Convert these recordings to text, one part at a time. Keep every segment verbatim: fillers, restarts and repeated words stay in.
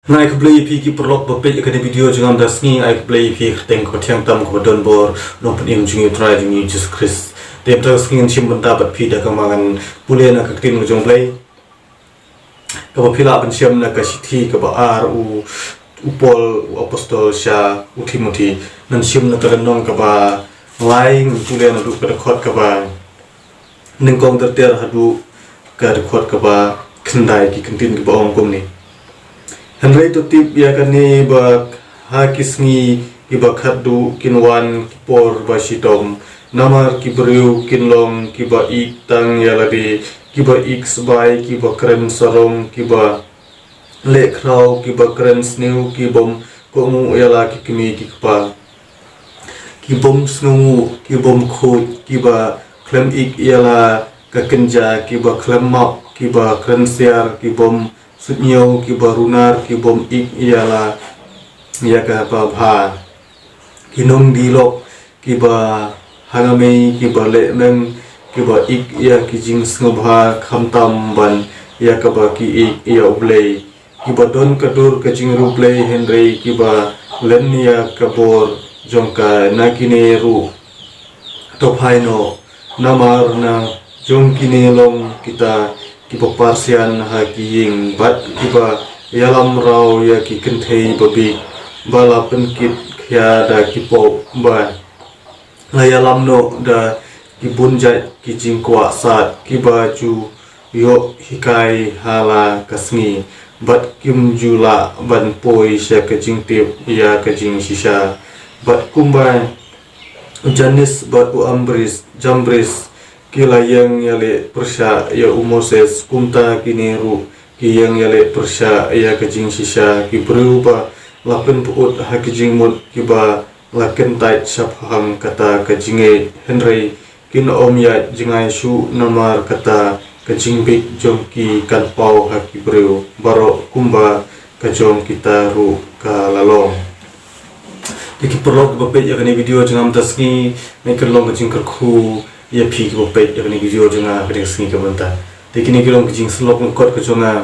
Nga ai khublei ïa phi ki paralok ba peit ïa kane video jong nga mynta ka sngi, nga ai khublei ïa phi ha ka kyrteng kaba thiang tam kaba don bor, Nongpynim jong ngi U Trai jong ngi Jisu Khrist. Te mynta ka sngi ngan shim bynta bad phi da kaba ngan pule na ka ktien ka jong U Blei. Kaba phi lah ban shem na ka shithi kaba ar u, u Paul u apostol sha u Timothi. Ngan shim na ka lynnong kaba lai, ngan pule naduh ka dkhot kaba nyngkong ter ter haduh ka dkhot kaba khyndai. Ki kyntien kiba ong kumne: Hynrei to tip ïa kane ba ha ki sngi kiba khatduh kin wan ki por ba shitom, namar ki briew kin long kiba ïeit tang ïa lade, kiba ïeit sbai, kiba kren sarong, kiba leh khraw, kiba kren sniew, ki bym kohnguh ïa la ki kmie ki kpa, ki bym sngewnguh, ki bym khuid, kiba khlem ïeit ïa la ka kynja, kiba khlem map, kiba kren siar, ki bym suidñiew, kiba runar, ki bym ïeit ïa la ïa kaba bha, ki nongdie lok, kiba hangamei, kiba leh meng, kiba ïeit ïa ki jingsngewbha khamtam ban ïa kaba ki ïeit ïa U Blei, kiba don ka dur ka jingriewblei, hynrei kiba len ïa ka bor jong ka. Na kine ruh to phai noh, namar na jong kine long kita kiba parsian ha ki ïing, bad kiba ïalam rau ïa ki kynthei babieit, ba la pynkit khia da ki pop, ba la ïalam noh da ki bun jait ki jingkwah sad, kiba ju ïoh hikai ha la ka sngi, bad kim ju lah ban poi sha ka jingtip ïa ka jingshisha. Bad kumba u Janis bad u Ambris, Jambris, ki la ïeng ïaleh pyrshah ïa u Moses, kumta kine ruh ki ïeng ïaleh pyrshah ïa ka jingshisha. Ki briew ba la pynpyut ha ki jingmut, kiba la kyntait shaphang kata ka jingngeit, hynrei kin ym ïaid jngai shuh namar kata ka jingbieit jong ki, kan paw ha ki briew baroh, kumba ka jong kita ruh ka la long. Te ki paralok ba peit ïa kane video jong nga mynta sngi, nga ai ka long ka jingkyrkhu ïa phi kiba peit ïa kane video jong nga ha kane ka sngi ka mynta. Te kine ki long ki jingsyllok lyngkot ka jong nga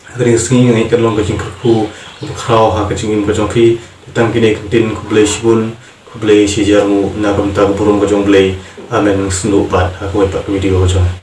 ha kane ka sngi. Nga ai ka long ka jingkyrkhu kaba khraw ha ka jingim ka jong phi. Te tang kine ki ktien, khublei shibun, khublei shihajar nguh na ka bynta ka burom ka jong U Blei. Amen. Ngin ïasynduh pat ha kawei pat ka video ka jong nga.